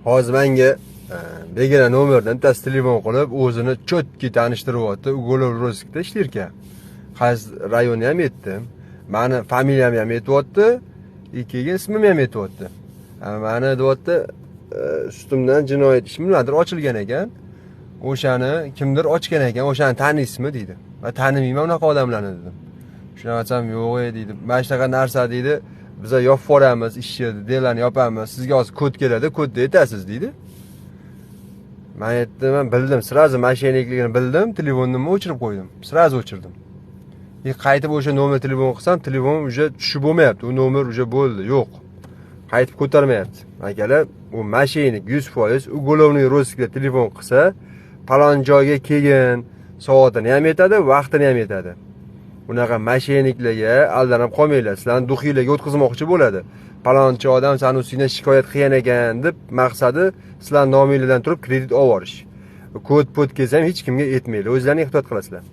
Hozir menga begona nomerdan bittasi telefon qilib, o'zini чётко tanishtiryapti. Уголовный розыск da ishlar ekan. Qaysi rayonni ham aytdim. Mani familiyamni ham aytyapti, и keyin ismimni ham aytyapti. Mani deyapti, ustimdan jinoyat ishi nimadir ochilgan ekan. O'shani kimdir ochgan ekan, o'shani taniysizmi deydi. Man tanimayman unaqa odamlarni dedim. Shunaqa desam, yo'q ey deydi. Mana shunaqa narsa deydi. Biza yopib yuboramiz ishni, дело ni yopamiz. Sizga hozir kod keladi, kodni aytasiz deydi. Man aytdim, man bildim, сразу мошенник ligini bildim, telefonni o'chirib qo'ydim. Сразу o'chirdim. И qaytib o'sha nomer telefon qilsam, telefon уже tushib bo'lmayapti. U nomer уже bo'ldi, yo'q. Qaytib ko'tarmayapti. Akalar, u мошенник 100% уголовный розыск ga telefon qilsa, falon joyga kelgin, soatini ham aytadi, vaqtini ham aytadi. Unaqa мошенник larga aldanib qolmanglar. Sizlarni дух inglarga o'tkazmoqchi bo'ladi. Palonchi odam sani ustingdan shikoyat qilgan ekan deb, maqsadi sizlarni nominglardan turib kredit olib yuborish. Kod pod kelsa ham hech kimga aytmanglar. O'zlaring ehtiyot qilasizlar.